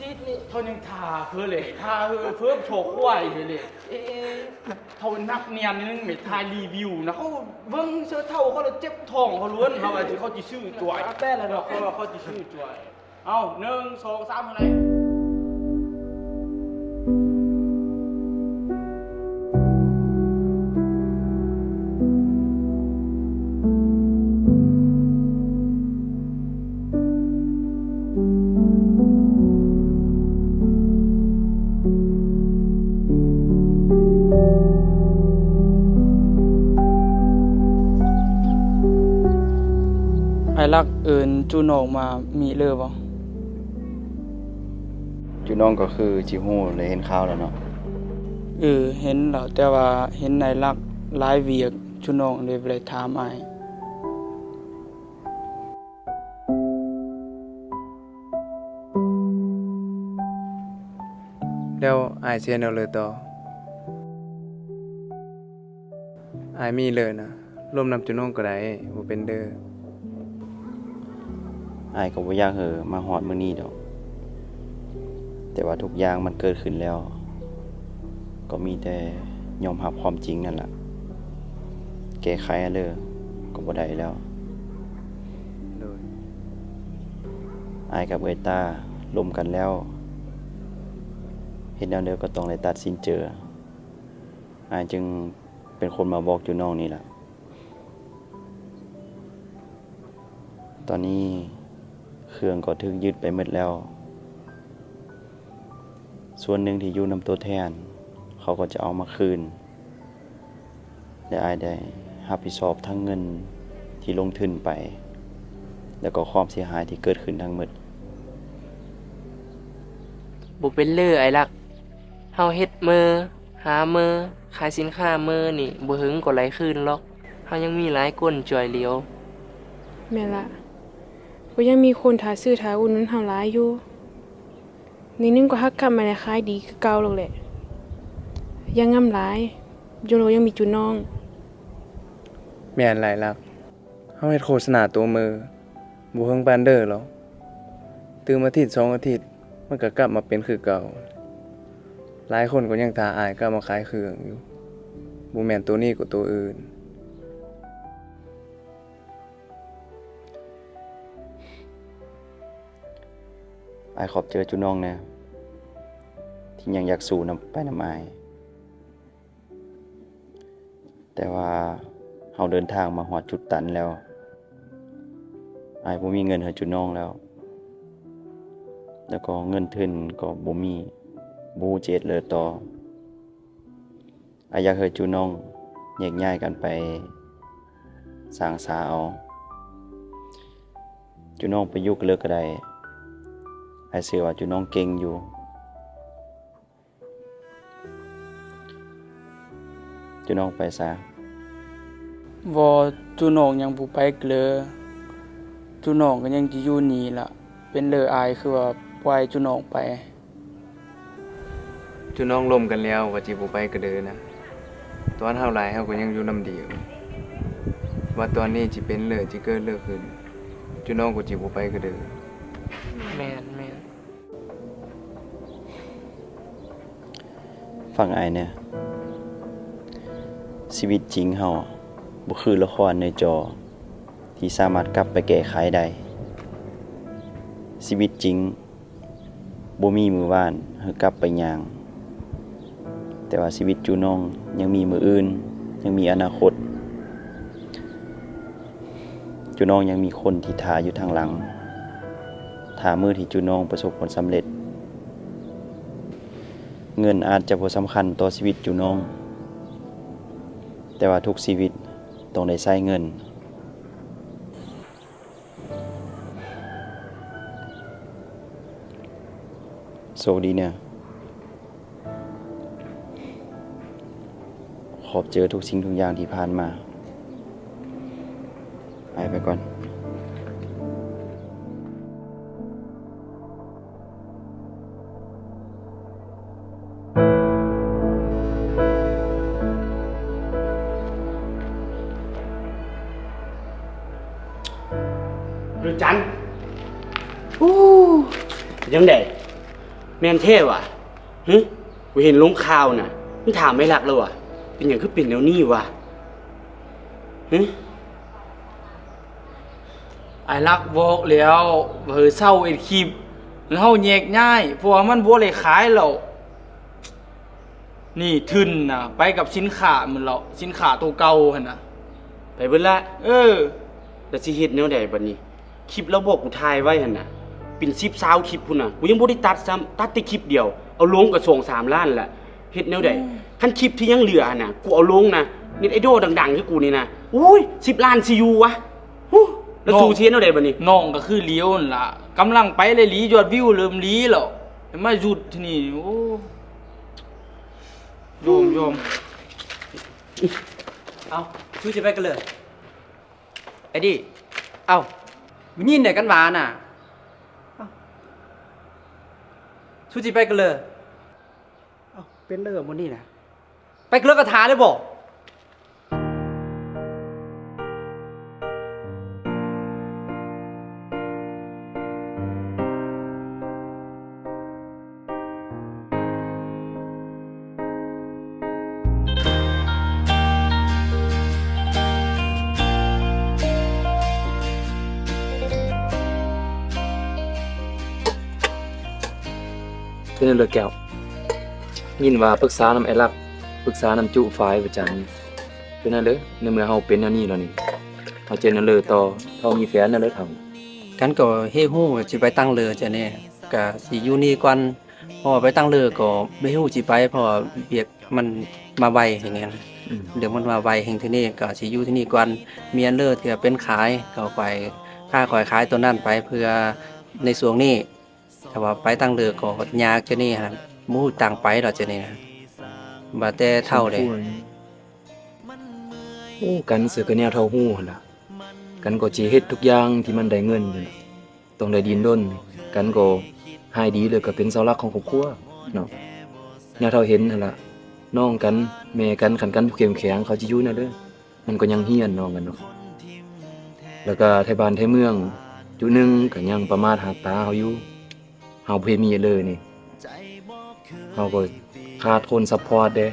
ເຂົາຍັງຖ້າເພິ່ນເລີຍ ຖ້າເພິ່ນໂຊກຄວາຍເລີຍ. ເອີ ເຂົານັບແໜ້ນໜຶ່ງແມ່ ຖ່າຍຣີວິວນະ ເຂົາເບິ່ງເສື້ອເທົາເຂົາລະເຈັບທ້ອງເຂົາລ້ວນ ເຂົາວ່າຊິ ເຂົາຊິຊື້ຈ້ວຍ ແຕ່ລະດອກ ເຂົາວ່າເຂົາຊິຊື້ຈ້ວຍ. ເອົາ ໜຶ່ງ ສອງ ສາມ ເທົ່າໃດ? ອ້າຍລັກເອີ້ນຈູນ້ອງມາມີເລີບໍ່? ຈູນ້ອງກໍຄືຊິຮູ້ ແລະ ເຫັນຂ່າວແລ້ວເນາະ. ເອີ ເຫັນແລ້ວ ແຕ່ວ່າເຫັນອ້າຍລັກຫຼາຍວຽກ ຈູນ້ອງເລີຍບໍ່ໄດ້ຖາມອ້າຍ. ແລ້ວອ້າຍຊິເຮັດແນວໃດຕໍ່? ອ້າຍມີເລີນະ ລົມນຳຈຸນ້ອງກໍໄດ້ ບໍ່ເປັນເດີ. ອ້າຍກໍບໍ່ຢາກໃຫ້ມາຮອດມື້ນີ້ດອກ ແຕ່ວ່າທຸກຢ່າງມັນເກີດຂຶ້ນແລ້ວ ກໍມີແຕ່ຍອມຮັບຄວາມຈິງນັ້ນລະ ແກ້ໄຂເລີກໍບໍ່ໄດ້ແລ້ວ. ໂດຍ. ອ້າຍກັບເອື້ອຍຕ້າລົມກັນແລ້ວ ເຮັດແນວໃດກໍຕ້ອງໄດ້ຕັດສິນເຈີ. ອ້າຍຈຶ່ງເປັນຄົນມາບອກຈຸນ້ອງນີ້ລະ. ຕອນນີ້ເຄື່ອງກໍຖືກຍຶດໄປໝົດແລ້ວ. ສ່ວນໜຶ່ງທີ່ຢູ່ນຳຕົວແທນ ເຂົາກໍຈະເອົາມາຄືນ ແລະ ອ້າຍໄດ້ຮັບຜິດຊອບທັງເງິນທີ່ລົງທຶນໄປ ແລະ ກໍຄວາມເສຍຫາຍທີ່ເກີດຂຶ້ນທັງໝົດ. ບໍ່ເປັນເລີອ້າຍລັກ. ເຮົາເຮັດເມີ ຫາເມີ ຂາຍສິນຄ້າເມີນີ້ ບໍ່ເຫິງກໍໄຫຼຄືນຫຼອກ. ເຮົາຍັງມີຫຼາຍຄົນຊ່ວຍເຫຼືອ. ແມ່ນລະ ກໍຍັງມີຄົນຖ້າຊື້ຖ້າອຸດໜູນເຮົາຫຼາຍຢູ່. ໜ້ອຍໜຶ່ງກໍຫາກັບມາໄດ້ຂາຍດີຄືເກົ່າແລ້ວແຫຼະ. ຢ່າງາມຫຼາຍ ໂຍໂລຍັງມີຈຸນ້ອງ. ແມ່ນຫຼາຍລັກ. ເຮົາເຮັດໂຄສະນາໂຕເມີ ບໍ່ເພິງປານເດີຫຼອກ. ຕື່ມອາທິດສອງອາທິດ ມັນກໍກັບມາເປັນຄືເກົ່າ. ຫຼາຍຄົນກໍຍັງຖ້າອ້າຍກັບມາຂາຍເຄື່ອງຢູ່. ບໍ່ແມ່ນໂຕນີ້ກໍໂຕອື່ນ. ອ້າຍຂອບໃຈຈຸນ້ອງແນ່ ທີ່ຍັງຢາກສູ້ນຳ ໄປນຳອ້າຍ. ແຕ່ວ່າເຮົາເດີນທາງມາຮອດຈຸດຕັນແລ້ວ. ອ້າຍບໍ່ມີເງິນໃຫ້ຈຸນ້ອງແລ້ວ. ແລ້ວກໍເງິນທຶນກໍບໍ່ມີ. ບໍ່ຮູ້ຈະເຮັດແນວໃດຕໍ່. ອ້າຍຢາກໃຫ້ຈຸນ້ອງແຍກຍ້າຍກັນໄປສ້າງສາເອົາ. ຈຸນ້ອງໄປຢູ່ກະເລີກະໄດ້. ອ້າຍເຊື່ອວ່າຈຸນ້ອງເກັ່ງຢູ່. ຈຸນ້ອງໄປຊະ. ບໍ່, ຈຸນ້ອງຍັງບໍ່ໄປກະເລີ. ຈຸນ້ອງກໍຍັງຈະຢູ່ນີ້ລະ. ເປັນເລີອ້າຍຄືວ່າປ່ອຍຈຸນ້ອງໄປ. ຈຸນ້ອງລົມກັນແລ້ວວ່າຊິບໍ່ໄປກະເດີນະ. ຕອນເຮົາຫຼາຍເຮົາກໍຍັງຢູ່ນຳດຽວ. ວ່າຕອນນີ້ຊິເປັນເລີ ຊິເກີດເລີຂຶ້ນ ຈຸນ້ອງກໍຊິບໍ່ໄປກະເດີ. ແມ່ນ, ແມ່ນ. ຟັງອ້າຍແນ່. ຊີວິດຈິງເຮົາບໍ່ຄືລະຄອນໃນຈໍ ທີ່ສາມາດກັບໄປແກ້ໄຂໄດ້. ຊີວິດຈິງບໍ່ມີມື້ວານໃຫ້ກັບໄປຍ່າງ, ແຕ່ວ່າຊີວິດຈຸນ້ອງຍັງມີມື້ອື່ນ, ຍັງມີອະນາຄົດ. ຈຸນ້ອງຍັງມີຄົນທີ່ຖ້າຢູ່ທາງຫຼັງ, ຖ້າມື້ທີ່ຈຸນ້ອງປະສົບຜົນສຳເລັດ. ເງິນອາດຈະບໍ່ສຳຄັນຕໍ່ຊີວິດຈຸນ້ອງ, ແຕ່ວ່າທຸກຊີວິດຕ້ອງໄດ້ໃຊ້ເງິນ. ໂຊກດີເນີ. ຂອບໃຈທຸກສິ່ງທຸກຢ່າງທີ່ຜ່ານມາ. ອ້າຍໄປກ່ອນ. ດວງຈັນ ເປັນຈັ່ງໃດ? ແມ່ນແທ້ຫວາ? ຫຶ? ກູເຫັນລົງຂ່າວນະ ມັນຖາມອ້າຍລັກແລ້ວຫວາ? ເປັນຫຍັງຄືເປັນແນວນີ້ຫວາ? ຫຶ? ອ້າຍລັກບອກແລ້ວວ່າໃຫ້ເຊົາເຮັດຄລິບ ແລ້ວເຮົາແຍກຍ້າຍ ເພາະວ່າມັນບໍ່ໄດ້ຂາຍແລ້ວ. ນີ້ທຶນນະ ໄປກັບສິນຄ້າໝົດແລ້ວ ສິນຄ້າໂຕເກົ່າຫັ້ນນະ ໄປເບິດລະ. ເອີ ແລ້ວຊິເຮັດແນວໃດບັດນີ້? ຄລິບລາວບອກກູຖ່າຍໄວ້ຫັ້ນນະ ເປັນສິບຊາວຄລິບພຸ້ນນະ ກູຍັງບໍ່ໄດ້ຕັດຊ້ຳ ຕັດແຕ່ຄລິບດຽວ ເອົາລົງກໍສອງສາມລ້ານລະ. ເຮັດແນວໃດ? ອືມ ຄັນຄລິບທີ່ຍັງເຫຼືອຫັ້ນນະ ກູເອົາລົງນະ ເນັດໄອດອລດັງໆຄືກູນີ້ນະ ໂອ້ຍ ສິບລ້ານຊິຢູ່ຫວາ? ຫູ ແລ້ວ ນ້ອງ ສູຊິເຮັດແນວໃດບັດນີ້? ນ້ອງກໍຄືຫຼຽວຫັ້ນລະ ກຳລັງໄປເລີຍ ຫຼີ ຍອດວິວເລີ່ມຫຼີແລ້ວ ໃຫ້ມາຢຸດທີ່ນີ້ ໂອ້ ຍອມ ຍອມ. ເອົ້າ ຊູຊິໄປກັນເລີຍ ໄອ້ດີ? ເອົ້າ ໄດ້ຍິນໄດ້ກັນຫວານະ? ເອົ້າ ຊູຊິໄປກັນເລີຍ? ເອົ້າ ເປັນເລີມື້ນີ້ນະ ໄປກັນເລີກໍຖ້າເລີຍບໍ? ເປັນຈັ່ງໃດແກ້ວ? ຍິນວ່າປຶກສານຳໄອ້ລັກ ປຶກສານຳຈຸຝ້າຍປະຈຳ. ເປັນຈັ່ງໃດ? ໃນເມື່ອເຮົາເປັນແນວນີ້ແລ້ວນີ້ ເຮົາຈະແນວໃດຕໍ່? ເຮົາມີແຜນແນວໃດເຖົ້າ? ກັນກໍເຮຮູ້ຊິໄປຕ່າງເລີຈະແນ່ ກະຊິຢູ່ນີ້ກ່ອນ ເພາະວ່າໄປຕ່າງເລີກໍບໍ່ຮູ້ຊິໄປ ເພາະວ່າວຽກມັນມາໄວຈັ່ງຊີ້ນະ. ອືມ ເລື່ອງມັນມາໄວແຮງ ທີ່ນີ້ກໍຊິຢູ່ທີ່ນີ້ກ່ອນ ມີອັນເລີທີ່ວ່າເປັນຂາຍ ກໍຂ້ອຍ ຂ້າຂ້ອຍຂາຍຕົວນັ້ນໄປເພື່ອໃນຊ່ວງນີ້. ຖ້າວ່າໄປຕ່າງເລີກໍຍາກຈະນີ້ຫັ້ນ ບໍ່ຮູ້ທາງໄປດອກຈະນີ້ນະ ວ່າແຕ່ເຖົ້າເດ້. ໂອ້ ກັນເສືອກະແນວເຖົ້າຮູ້ຫັ້ນລະ ກັນກໍຊິເຮັດທຸກຢ່າງທີ່ມັນໄດ້ເງິນຫັ້ນລະ ຕ້ອງໄດ້ດີ້ນລົນ ກັນກໍຫາຍດີແລ້ວກໍເປັນເສົາຫຼັກຂອງຄອບຄົວເນາະ. ແນວເຖົ້າເຫັນຫັ້ນລະ ນ້ອງກັນ ແມ່ກັນ ຄັນກັນບໍ່ເຂັ້ມແຂງ ເຂົາຊິຢູ່ແນວໃດ? ມັນກໍຍັງຮຽນນ້ອງກັນເນາະ ແລ້ວກໍໄທບ້ານໄທເມືອງຈຸໜຶ່ງກໍຍັງປະໝາດຫາດຕາເຮົາຢູ່. ເຮົາບໍ່ເຮັດມີເລີນີ້ ເຮົາກໍຂາດຄົນຊັບພອດເດ້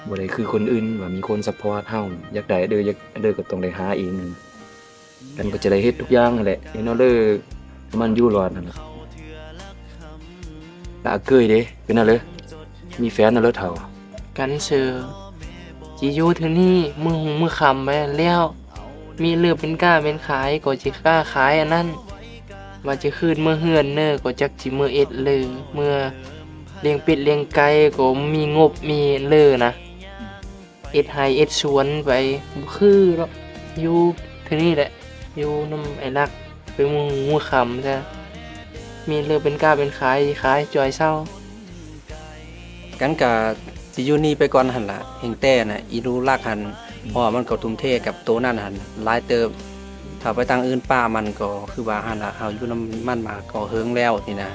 ບໍ່ໄດ້ຄືຄົນອື່ນວ່າມີຄົນຊັບພອດເຮົາ ຢາກໄດ້ເດີ ຢາກເດີກໍຕ້ອງໄດ້ຫາເອງ. ກັນກໍຈະໄດ້ເຮັດທຸກຢ່າງຫັ້ນແຫຼະ ເຮັດແນວເລີໃຫ້ມັນຢູ່ລອດຫັ້ນລະ. ລະອາເກີຍເດ ເປັນແນວເລີ? ມີແຟນແລ້ວເຖົ້າ? ກັນເຊີ ຊິຢູ່ເທື່ອນີ້ມື້ຮຸ່ງມື້ຄ່ຳໄປຫັ້ນແລ້ວ. ມີເລີເປັນຄ້າເປັນຂາຍກໍຊິຄ້າຂາຍອັນນັ້ນ ວ່າຈະຄືນເມືອເຮືອນເນີ ກໍຈັກຊິເມືອເຮັດເລີ ເມືອລ້ຽງເປັດລ້ຽງໄກ່ກໍມີງົບມີເລີນະ. ເຮັດໄຮ່ເຮັດສວນໄປ ບໍ່ຄືດອກ ຢູ່ເທື່ອນີ້ແຫຼະ ຢູ່ນຳໄອ້ລັກ ໄປມື້ຮຸ່ງມື້ຄ່ຳຊະ ມີເລີເປັນຄ້າເປັນຂາຍ ຂາຍຈ່ອຍເຊົາ. ກັນກະຊິຢູ່ນີ້ໄປກ່ອນຫັ້ນລະ ແຮງແຕ່ນະ ອີລູລັກຫັ້ນ ເພາະວ່າມັນກໍທຸ່ມເທກັບໂຕນັ້ນຫັ້ນຫຼາຍເຕີບ. ຖ້າໄປທາງອື່ນປະມັນກໍຄືວ່າຫັ້ນລະ ເຮົາຢູ່ນຳມັນມາກໍເຫິງແລ້ວນີ້ນະ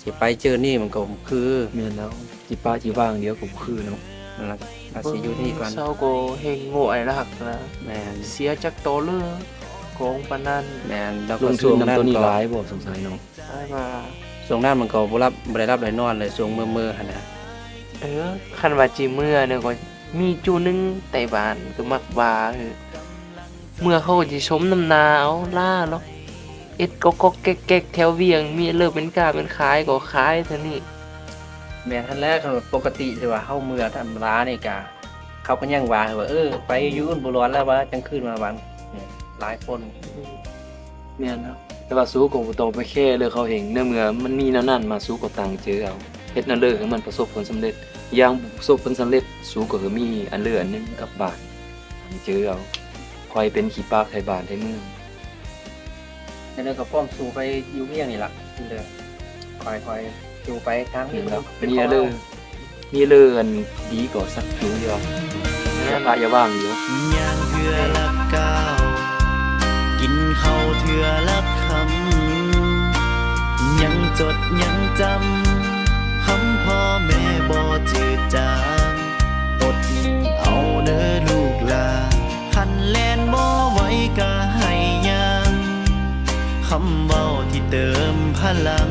ຊິໄປເຈີນີ້ມັນກໍບໍ່ຄື. ແມ່ນແລ້ວ ຊິປະຊິວາງດຽວກໍບໍ່ຄືເນາະ. ນັ້ນລະ ອາດຊິຢູ່ນີ້ກ່ອນ ເຊົາກໍແຮງໂງ່ອ້າຍລັກນະ. ແມ່ນ ເສຍຈັກໂຕເລີ ຂອງປານນັ້ນ. ແມ່ນ ແລ້ວກໍຊ່ວງນັ້ນກໍ ລົງທຶນນຳໂຕນີ້ຫຼາຍບໍ່ ສົງໄສເນາະ? ອ້າຍວ່າ ຊ່ວງນັ້ນມັນກໍບໍ່ຫຼັບ ບໍ່ໄດ້ຫຼັບໄດ້ນອນເລີຍ ຊ່ວງເມີໆຫັ້ນນະ. ເອີ ຄັນວ່າຊິເມືອເນີ ກໍມີຈຸໜຶ່ງໃນບ້ານກໍມັກວ່າ ເອີ ເມືອເຂົາກໍຊິສົມນ້ຳໜ້າເອົາຫຼ້າເນາະ ເຮັດກອກໆແກກໆແຖວວຽງ ມີເລີເປັນຄ້າເປັນຂາຍກໍຂາຍເທົ່ານີ້. ແມ່ນຫັ້ນແຫຼະ ຄັນວ່າປົກກະຕິທີ່ວ່າເຮົາເມືອທຳມະດານີ້ກະ ເຂົາກໍຍັງວ່າ ເອີ ໄປຢູ່ອື່ນບໍ່ລອດແລ້ວວ່າ ຈັ່ງຄືນມາບ້ານ ຫຼາຍຄົນ. ແມ່ນແລ້ວ ແຕ່ວ່າສູກໍບໍ່ຕ້ອງໄປແຄເລື່ອງເຂົາເຮັງ ໃນເມື່ອມັນມີແນວນັ້ນມາ ສູກໍຕັ້ງໃຈເອົາ ເຮັດແນວເລີໃຫ້ມັນປະສົບຜົນສຳເລັດ. ຢ່າງປະສົບຜົນສຳເລັດ ສູກໍຄືມີອັນເລີອັນໜຶ່ງກັບບ້ານ ຕັ້ງໃຈເອົາ ຄ່ອຍເປັນຂີ້ປາກໄທບ້ານໄທເມືອງ. ແລ້ວກໍພ້ອມສູໄປຢູ່ວຽງນີ້ລະ ເດີ ຄ່ອຍໆ ສູໄປທາງນີ້ ມີເລີ ມີເລີອັນດີກໍສັກຢູ່ດຽວ ຢ່າປະຢ່າວາງຢູ່. ຍ່າງເທື່ອລະກ້າວ ກິນເຂົ້າເທື່ອລະຄຳ ຍັງຈົດຍັງຈຳ ຄຳພໍ່ແມ່ບໍ່ຈືດຈາງ ອົດເອົາເດີລູກຫຼານ ຄັນແລ່ນບໍ່ໄຫວກະໃຫ້ຍ່າງ ຄຳເວົ້າທີ່ເຕີມພະລັງ